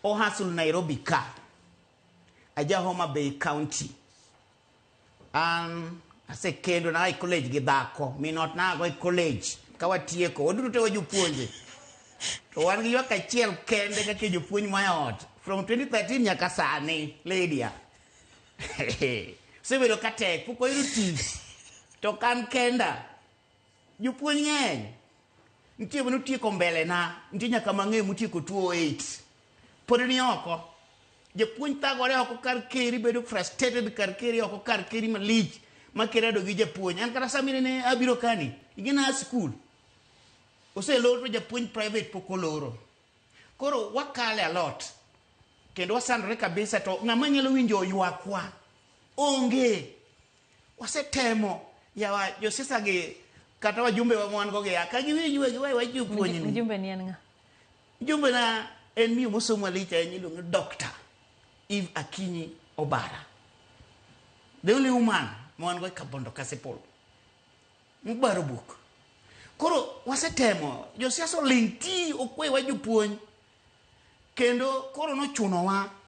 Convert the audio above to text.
Ohustle Nairobi ka. Aja Homa Bay County. An asekendo na e college gi dhako. Min ot nago e college. Ka watieko, waduto te wajopuonje. To wan gi ywak achiel kende kaka jopuonj ma e ot. From 2013 nyaka sani, Lydia. Osebedo ka tek, pok wayudo tich. To ok an kenda. Jopuonj ng'eny. Nitie manotieko mbele na, nitie nyaka mang'eyo motieko 208. Pod ni oko. Japuonj thagore oko kar keri, bedo frustrated kar keri oko kar keri malich ma kerado gi japuonj. An kata sama inene abiro kani, ing'e a school. Oselor to japuonj private pok oloro. Koro wakale a lot. Kendo wasandore kabisa to ng'ama nyalo winjo ywakwa onge. Wasetemo yawa josiasa gi kata wajumbe wa wan go gi ya ka giwinj we giwe wach jopuonj ni. Mjumbe ni en ng'a? Mjumbe na en miyo mosomo malich ahinya iluongo ni Dr. Eve Akinyi Obara. The only woman ma wan go e Kabondo Kasipul. Mobaro buk. Koro wasetemo josiasa oling' ti okwe wa jopuonj kendo koro nochunowa.